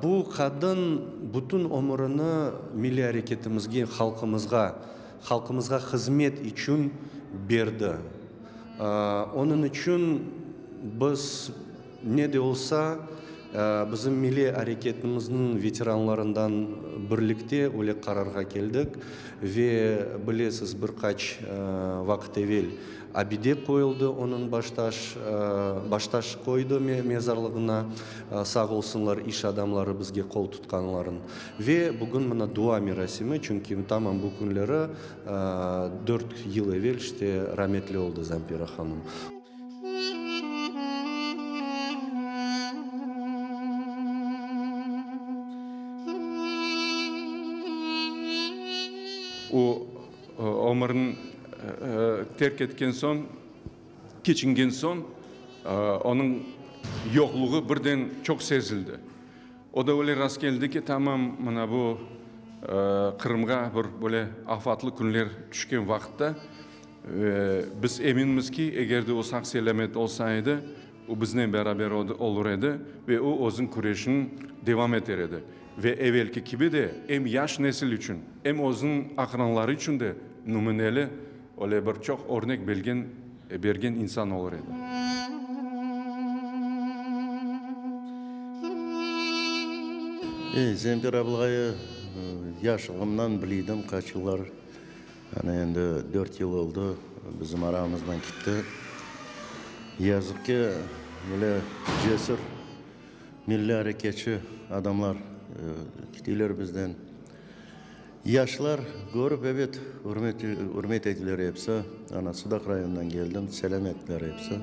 Bu qadın bütün ömürini milliy areketimizge, halqımızğa, halqımızğa hızmet içün berdi. Onıñ içün biz, ne de olsa, bizim milliy areketimizniñ veteranlarından birlikte öyle qararğa keldik ve, bilesiz, bir qaç vaqıt evel Abide qoyuldı onıñ baştaş, baştaş qoydı mezarlığına, sağ olsunlar iş adamları bizge qol tutqanların. Ve bugün mına dua merasimi, çünki tamam bu künleri dört yıl evel işte rametli oldı Zampira hanım. O, ömürini terk etken soñ, keçingen soñ, onıñ yoqluğı birden çoq sezildi. O da öyle rastkeldi ki, tamam mına bu Qırımğa bir böyle afatlı künler tüşken vaqıtta, biz eminmiz ki, eger de o sağ-selâmet olsa edi, o biznen beraber olur edi ve o özüniñ küreşini devam eter edi. Ve evelki kibi de em yaş nesil içün, em özüniñ aqranları içün de nümüneli, öyle bir çoq örnek belgen, bergen insan olur edi. E, Zemfir ablayı yaşlığımdan biliydim, qaç yıllar, ana endi dört yıl oldı, bizim aramızdan kitti. Yazıq ki, böyle cesür Milliy areketçi adamlar keteyler bizden. Yaşlar körip, ebet, ürmet ürmet eteler episi. Ana, Sudaq rayonından keldim, selâm ettiler episi.